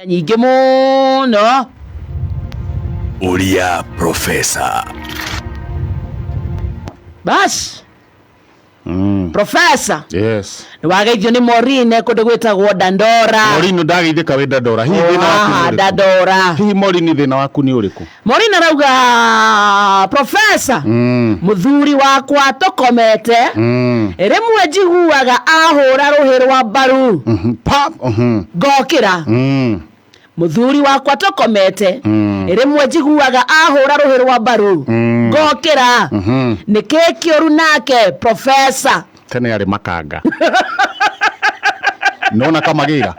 Nyingĩ mũno. Ũria Profesa. Bas. Profesa. Yes. Nĩ wageithio nĩ Maureen kũndũ gwĩtagwo Dandora. Maureen, ndageithĩka wĩ Dandora. Hihi thĩna waku nĩ Haha ũrĩkũ? Dandora. Hihi Maureen, thĩna waku nĩ ũrĩkũ? Maureen arauga, "Profesa, mũthuri wakwa tũkomete, rĩmwe njiguaga ahũra rũhĩ rwa mbaru, Pap. Ngokĩra. Mũthuri wakwa tũkomete, rĩmwe njiguaga ahũra rũhĩ rwa mbaru, ngokĩra. Nĩ kĩ kĩũru nake, Profesa?" Tene arĩ makanga. Nona kamagĩra.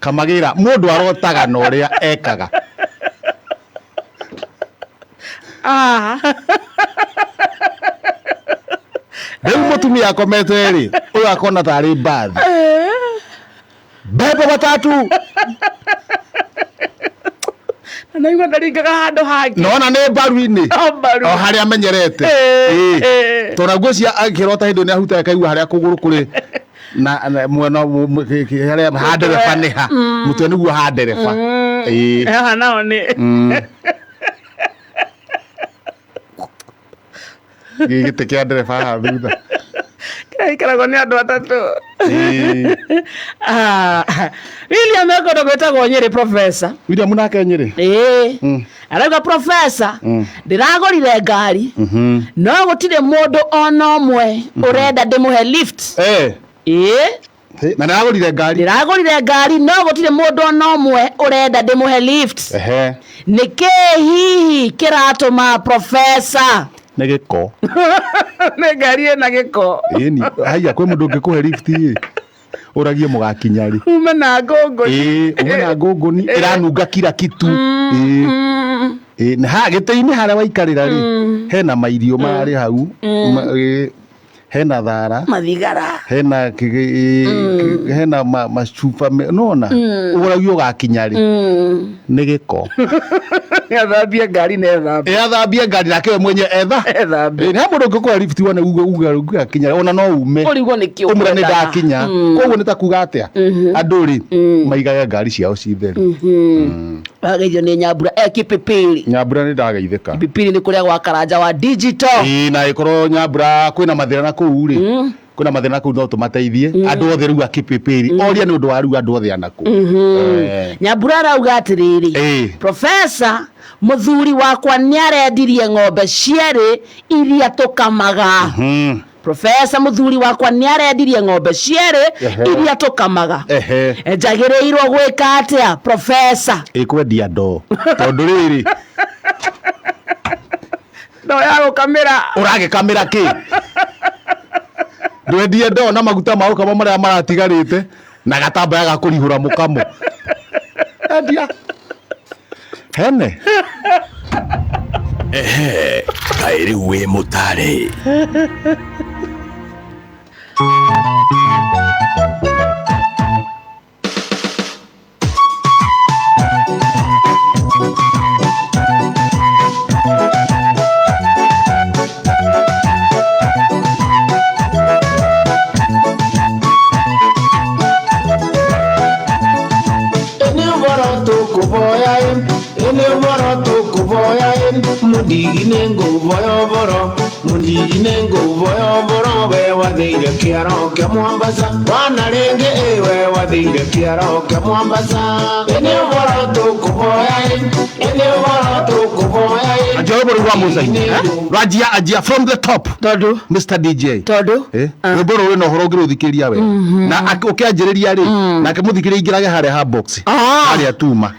Kamagĩra mũndũ arotaga na ũrĩa ekaga. Ah. Rĩu mũtumia akomete rĩ, ũyũ akona tarĩ mbathi. Bebo matatu. Naigua ndaringaga handũ hangĩ. Nona nĩ mbaru-inĩ. O mbaru. O harĩa amenyerete. Tondũ ngwĩciria akĩrota hĩndĩ ĩyo nĩ ahutaga akaigua harĩa kũgũrũ kũrĩ na mwena harĩa ha ndereba nĩ ha mũtwe nĩguo ha ndereba. Haha nao nĩ Gĩtĩ kĩa ndereba haha thutha. Kĩrĩa gĩikaragwo nĩ andũ atatũ. Ah, William ekũndũ gwĩtagwo Nyĩrĩ, Profesa. William nake Nyĩrĩ. Ĩĩ, arauga, "Profesa, ndĩragũrire ngari no gũtirĩ mũndũ ona ũmwe ũrenda ndĩmũhe lift." Ĩĩ. Na nĩaragũrire ngari. Ndĩragũrire ngari no gũtirĩ mũndũ ona ũmwe ũrenda ndĩmũhe lift. Nĩ kĩĩ hihi kĩratũma, Profesa?" Nĩ gĩko. Nĩ ngari ĩna gĩko. Ĩni haiya, kwĩ mũndũ ũngĩkũhe lift ĩ ũragie mũgakinya rĩ? Ume na ngũngũni. Ĩĩ, ume na ngũngũni ĩranunga kila kitu. Ĩĩ. Ĩĩ, na ha gĩtĩ-inĩ harĩa waikarĩra rĩ, hena mairio marĩ hau. Hena thara. Mathigara. Hena hena macuba nona ũragia ũgakinya rĩ, nĩ gĩko. Athambie ngari na ethambie. Ĩ, athambie ngari nake we mwenye etha. Ethambie. Ĩ, he mũndũ ũngĩkũhe lift wone uge ũgakinya ona no ume. Ũrigwo nĩ kĩ ũmũre nĩ ũkwendaga. ndakinya. Koguo nĩ ta kuga atĩa, andũ rĩ maigage ngari ciao ci theru. Wageithio nĩ Nyambura e Kipipiri. Nyambura, nĩ ndageithĩka. Kipipiri nĩ kũrĩa gwa Karanja wa digital. Ĩĩ, na ĩkorwo Nyambura kwĩna mathĩna na kũu rĩ, kwĩna mathĩna na kũu, no tũmateithie andũ othe rĩu a Kipipiri. Oria nĩ ũndũ wa rĩu andũ othe anakũ. Nyambura arauga atĩrĩrĩ, "Profesa, mũthuri wakwa nĩ arendirie ng'ombe cierĩ iria tũkamaga. Profesa, mũthuri wakwa nĩ arendirie ng'ombe cierĩ iria tũkamaga. Njagĩrĩirwo gwĩka atĩa, Profesa?" Ĩkwendia ndoo tondũ rĩrĩ Ndoo ya gũkamĩra. Ũragĩkamĩra kĩ? Ndwendie ndoo na maguta ma gũkama marĩa maratigarĩte na gatambaya ga kũrihũra mũkamo. Endia hene. Ehe, kaĩ rĩu wĩ mũtarĩ. Ĩnĩ ũhoro tũkũvoya ĩ, ĩnĩ ũhoro tũkũvoya ĩ, mũndigi nĩ ngũvoya ũhoro, mũndigi nĩ ngũvoya ũhoro, we wathĩire kĩaro kĩa Mwambasa wana rĩngĩ ĩ, we wathĩire kĩaro kĩa Mwambasa. Ĩnĩ ũhoro tũkũvoya ĩ, ĩnĩ ũhoro tũkũvoya ĩ. Anjia rwĩmbo rũu rwa Musa rwanjia, anjia from the top. Tondũ Mr DJ. Tondũ Rwĩmbo rũrũ rwĩna ũhoro ũngĩrũthikĩria wega na ũkĩanjĩrĩria rĩ, nake mũthikĩrĩria aingĩrage harĩa ha box. Ah. Harĩa tuma.